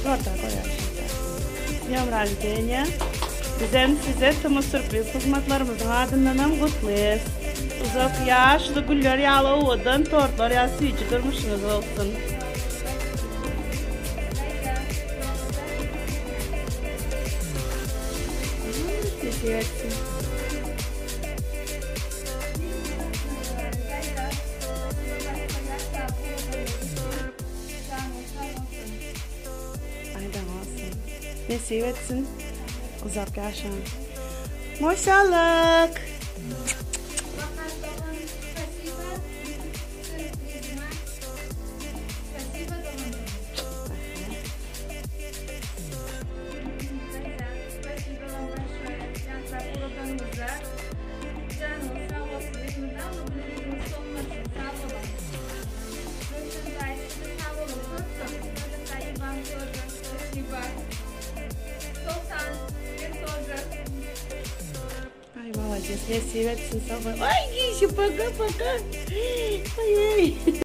Torta goýaly şeýle. S dnýom roždeniýa. Bizem size Tmos Sürpriz hyzmatlarymyzyň adyndanam gutlaýas. Uzak ýaşly, güller ýaly owadan, tortlar ýaly süýji durmuşyňyz bolsun. Nesip etsin. Aýdan bolsun. Nesip etsin. Uzak ýaşaň. Maşallah. Ay malades, nesip etsin sag bol. Ay, пока, пока. Ay, ay.